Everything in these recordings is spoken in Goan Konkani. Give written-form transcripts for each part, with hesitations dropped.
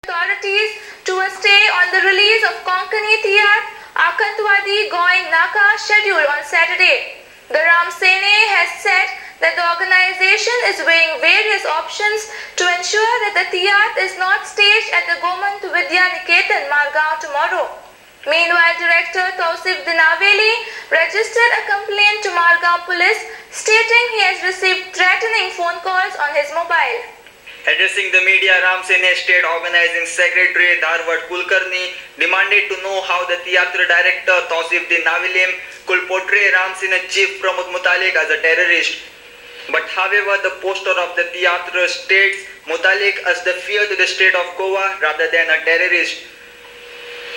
Authorities to a stay on the release of Konkani Tiatr Akantwadi Goem Naka scheduled on Saturday. The Ram Sene has said that the organization is weighing various options to ensure that the Tiatr is not staged at the Gomant Vidya Niketan, Margao tomorrow. Meanwhile, Director Tausif Dinaveli registered a complaint to Margao Police stating he has received threatening phone calls on his mobile. Addressing the media, Ram Sene State Organizing Secretary Dharwad Kulkarni demanded to know how the theatre director Tausif de Navelim could portray Ram Sene chief Pramod Mutalik as a terrorist. But however, the poster of the theatre states Mutalik as the fear to the state of Goa rather than a terrorist.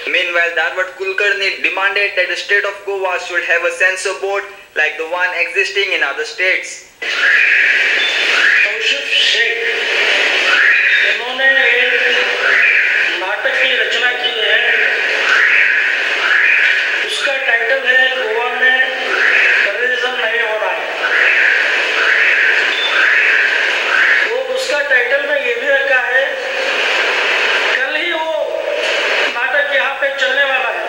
Meanwhile, Dharwad Kulkarni demanded that the state of Goa should have a censor board like the one existing in other states. Tausif Sheikh इन्होंने एक नाटक की रचना की है, उसका टाइटल है गोवा में टेररिज्म नहीं हो रहा है। वो उसका टाइटल में ये भी रखा है, कल ही वो नाटक यहाँ पे चलने वाला है।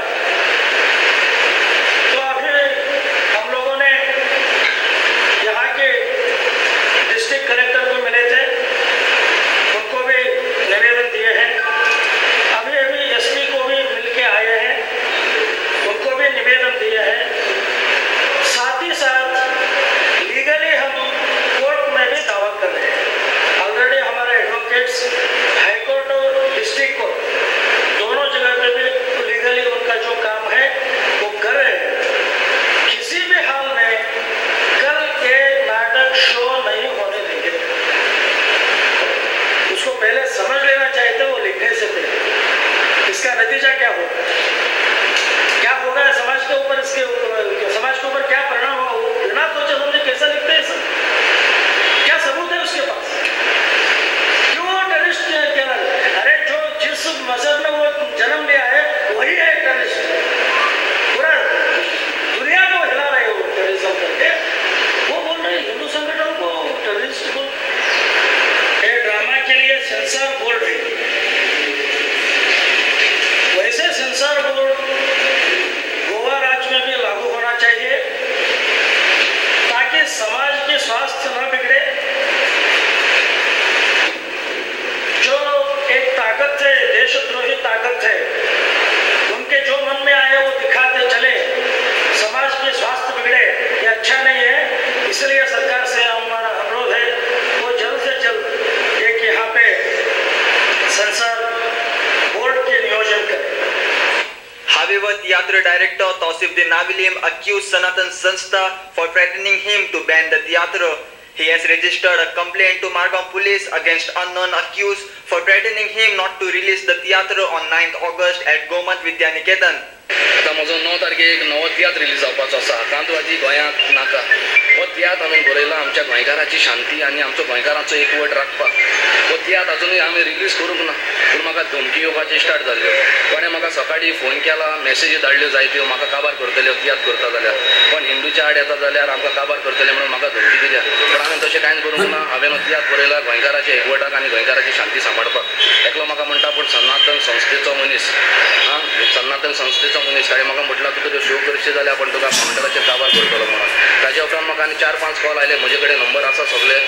तो अभी हम लोगों ने यहाँ के डिस्ट्रिक्ट कलेक्टर को मिले थे, उनको भी निवेदन दिए हैं। अभी अभी एसपी को भी मिल के आए हैं, उनको भी निवेदन दिए हैं। साथ ही साथ लीगली हम कोर्ट में भी दावा कर रहे हैं। ऑलरेडी हमारे एडवोकेट्स हाईकोर्ट और डिस्ट्रिक्ट कोर्ट दोनों जगह पे भी लीगली उनका जो काम है वो कर रहे हैं। किसी भी हाल में कल के नाटक शो नहीं होने देंगे। उसको पहले समझ लेना चाहिए था वो लिखने से पहले, इसका नतीजा क्या होगा, क्या होगा समाज के ऊपर, इसके समाज के ऊपर क्या परिणाम होगा, वो बिना सोचे समझे कैसा लिखते हैं सब? क्या सबूत है उसके पास? क्यों टेररिस्ट कहना? अरे जो जिस मजहब में वो जन्म लिया है वही है टेररिस्ट। पूरा दुनिया को हिला रहे हो टेररिज्म करके। वो बोल रहे हैं हिंदू संगठन को टेररिस्ट बोल। ये ड्रामा के लिए सेंसर बोर्ड है, वैसे सेंसर बोर्ड गोवा राज्य में भी लागू होना चाहिए ताकि समाज के स्वास्थ्य न बिगड़े। जो एक ताकत है, देशद्रोही ताकत है, उनके जो मन में आए वो दिखाते चले, समाज के स्वास्थ्य बिगड़े, ये अच्छा नहीं है। इसलिए सरकार से हमारा अनुरोध है वो जल्द से जल्द एक यहाँ पे सेंसर बोर्ड के नियोजन करें। However, theatre director Tausif de Navelim accused Sanatan Sanstha for threatening him to ban the theatre. He has registered a complaint to Margao Police against unknown accused for threatening him not to release the theatre on 9th August at Gomant Vidya Niketan. आतां म्हजो 9 तारखेक एक नवो तियात्र रिलीज जावपाचो आसा, आकांतवादी गोंयांक नाका। हो तियात्र हांवें बरयला आमच्या गोंयकाराची शांती आनी आमचो गोंयकारांचो एकवट राखपाक। हो तियात्र अजुनूय हांवें रिलीज करूंक ना, पूण म्हाका धमकी येवपाची स्टार्ट जाल्ल्यो। कोणें म्हाका सकाळीं फोन केला, मॅसेजी धाडल्यो जायत्यो, म्हाका काबार करतल्यो तियात्र करता जाल्यार, कोण हिंदूच्या आड येता जाल्यार आमकां काबार करतले म्हणून म्हाका धमकी दिल्या। पूण हांवें तशें कांयच करूंक ना। हांवें हो तियात्र बरयला गोंयकाराच्या एकवटाक आनी गोंयकाराची शांती सांबाळपाक। एकलो म्हाका म्हणटा पूण सनातन संस्थेचो मनीस, आं सनातन संस्थेचो मनीस, ताणें म्हाका म्हटलां तुका त्यो शो करशी जाल्यार आपूण तुका कावंटराचेर काबार करतलो म्हणून। ताजे उपरांत म्हाका आनी 4-5 कॉल आयले, म्हजे कडेन नंबर आसा सगळे,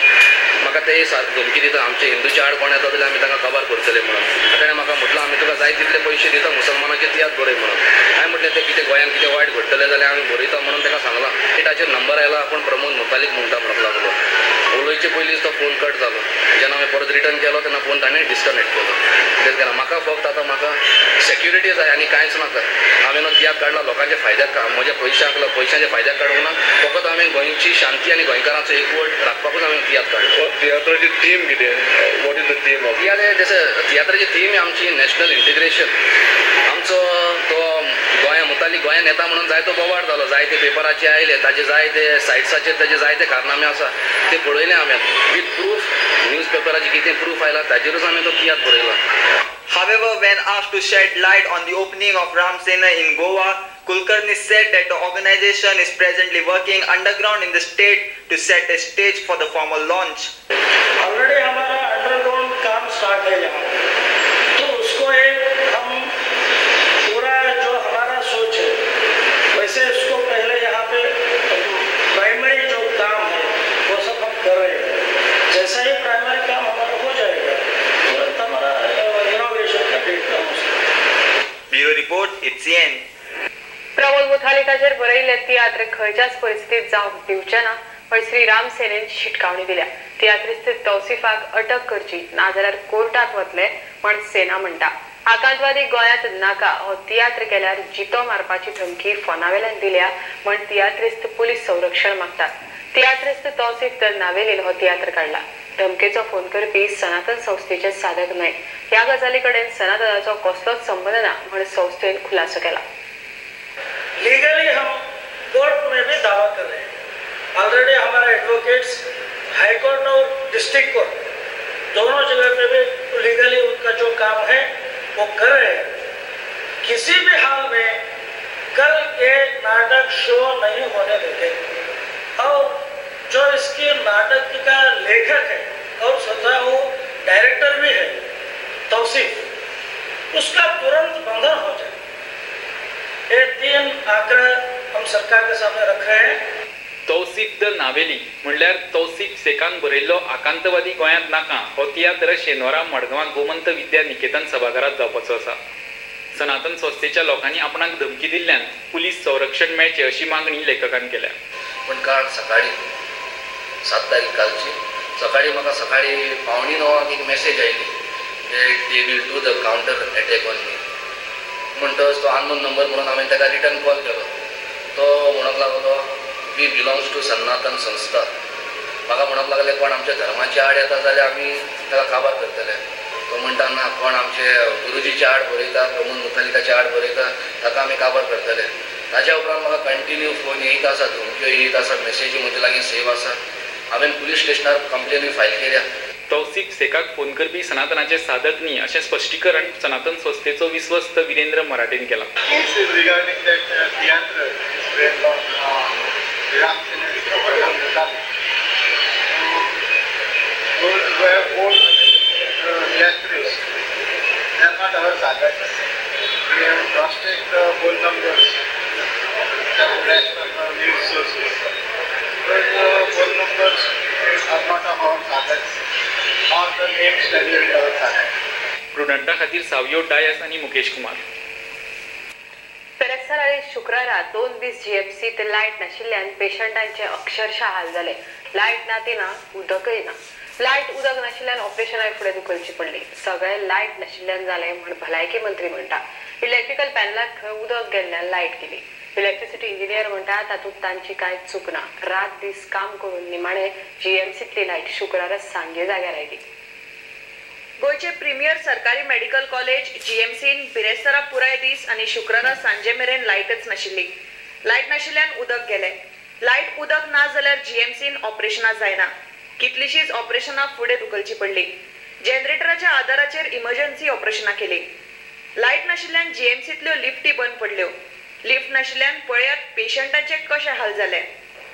म्हाका ते धमकी दिता आमचे हिंदूच्या आड कोण येता जाल्यार आमी तांकां काबार करतले म्हणून। ताणें म्हाका म्हटलां आमी तुका जाय तितले पयशे दिता, मुसलमानाचे तियात्र बरय म्हणून। हांवें म्हटलें तें कितें गोंयांत कितें वायट घडटलें जाल्यार आमी बरयता म्हणून ताका सांगलां। ताचेर नंबर आयला, आपूण प्रमोद मुतालीक म्हणटा म्हणूंक लागलो। उलोवचे पयलींच तो फोन कट जालो। जेन्ना हांवें परत रिटर्न केलो तेन्ना फोन ताणें डिस्कनेक्ट केलो। कितें केलां म्हाका फक्त आतां म्हाका सेक्युरिटी जाय आनी कांयच नाका। हांवें तियात्र काडला लोकांच्या फायद्याक, म्हज्या पयशांक पयशांच्या फायद्याक काडूंक ना, फकत हांवें गोंयची शांती आनी गोंयकारांचो एकवट राखपाकूच हांवें तियात्र काडलो। तियात्राची थीम कितें? What is the theme of तियात्र? जशें तियात्राची थीम आमची नॅशनल इंटिग्रेशन। आमचो तो गोंया मुताली गोंयान येता म्हणून जायतो बोवाळ जालो, जायते पेपराचे आयले, ताजे जायते सायट्साचेर ताजे जायते कारनामे आसा ते पळयले हांवें विथ प्रूफ, न्यूज पेपराचे कितें प्रूफ आयला ताजेरूच हांवें तो तियात्र बरयला। However, when asked to shed light on the opening of Ram Sena in Goa, Kulkarni said that the organization is presently working underground in the state to set a stage for the formal launch. Already हमारा अंडरग्राउंड काम स्टार्ट है यहाँ, तो उसको HCN. Pramod मुथालिकाचेर बरयल्ले तियात्र खंयच्याच परिस्थितीत जावंक दिवचे ना म्हण श्री राम सेनेन शिटकावणी दिल्या. तियात्रिस्त तौसिफाक अटक करची नाजाल्यार कोर्टात वतले म्हण सेना म्हणटा. आकांतवादी गोंयांत नाका हो तियात्र केल्यार जितो मारपाची धमकी फोनावेल्यान दिल्या म्हण तियात्रिस्त पुलीस संरक्षण मागतात. तियात्रिस्त तौसिफ the नावेलीन हो तियात्र काडला. धमकेचो फोन करपी सनातन संस्थेचे साधक न्हय. ह्या गजाली कडेन सनातनाचो कसलोच संबंद ना म्हण संस्थेन खुलासो केला. लीगली हम कोर्ट में भी दावा कर रहे हैं. ऑलरेडी हमारे एडवोकेट्स हाई कोर्ट और डिस्ट्रिक्ट कोर्ट दोनों जगह पे भी लीगली उनका जो काम है वो कर रहे हैं. किसी भी हाल में कल के नाटक शो नहीं होने देंगे. और जो इसके नाटक का लेखक है और स्वतः वो डायरेक्टर भी है तौसीफ, उसका तुरंत बंधन हो जाए. ये 3 आग्रह हम सरकार के सामने रख रहे हैं. तौसिफ the Navelim म्हणल्यार तौसिफ शेखान बरयल्लो आकांतवादी गोंयांत नाका हो तियात्र शेनवारा मडगांवां गोमंत विद्या निकेतन सभाघरांत जावपाचो आसा. सनातन संस्थेच्या लोकांनी आपणाक धमकी दिल्ल्यान पुलीस संरक्षण मेळचें अशी मागणी लेखकान केल्या. पण काल सकाळी 7 तारीख कालची सकाळी म्हाका सकाळी 8:45 एक मेसेज आयली they will do the counter attack on me. म्हणटच तो अननोन नंबर म्हणून हांवें ताका रिटर्न कॉल केलो. तो म्हणूंक लागलो we belongs to सनातन संस्था. म्हाका म्हणूंक लागले कोण आमच्या धर्माचे आड येता जाल्यार आमी ताका काबार करतले. तो म्हणटा ना, कोण आमचे गुरुजीच्या आड बरयता, प्रमोद मुथालिकाच्या आड बरयता ताका आमी काबार करतले. ताज्या उपरांत म्हाका कंटिन्यू फोन येयत आसा, धमक्यो येयत आसा, मेसेजी म्हजे लागीं सेव आसा. हांवें पुलीस स्टेशनार कंप्लेनूय फायल केल्या. तौसिफ शेखाक फोन करपी सनातनाचे साधक न्ही अशें स्पश्टीकरण सनातन संस्थेचो विश्वस्त वीरेंद्र मराठेन केला. प्रुडंटा खातीर सावियो डायस आनी मुकेश कुमार. बिरेस्तार आनी शुक्रारा 2 दीस जीएमसीत लायट नाशिल्ल्यान पेशंटांचे अक्षरशः हाल जाले. लायट ना ती ना, उदकय ना. लायट उदक नाशिल्ल्यान ऑपरेशनाय फुडें धुकलची पडली. सगळें लायट नाशिल्ल्यान जालें म्हण भलायकी मंत्री म्हणटा. इलेक्ट्रिकल पॅनलाक थंय उदक गेल्ल्यान लायट गेली. इलेक्ट्रिसिटी इंजिनियर म्हणटा तातूंत तांची कांय चूक ना. रात दीस काम करून निमाणे जीएमसीतली लायट शुक्रारा सांजे जाग्यार आयली. गोंयचे प्रिमियर सरकारी मेडिकल कॉलेज जीएमसीन बिरेस्तारा पुराय दीस आनी शुक्रारा सांजे मेरेन लायटच नाशिल्ली. लायट नाशिल्ल्यान उदक गेलें. लायट उदक ना जाल्यार जीएमसीन ऑपरेशनां जायना. कितलीशीच ऑपरेशनां फुडें धुकलची पडली. जनरेटराच्या आदाराचेर इमर्जन्सी ऑपरेशनां केली. लायट नाशिल्ल्यान जीएमसींतल्यो लिफ्टी बंद पडल्यो. लिफ्ट नाशिल्ल्यान पळयात पेशंटाचे कशे हाल जाले.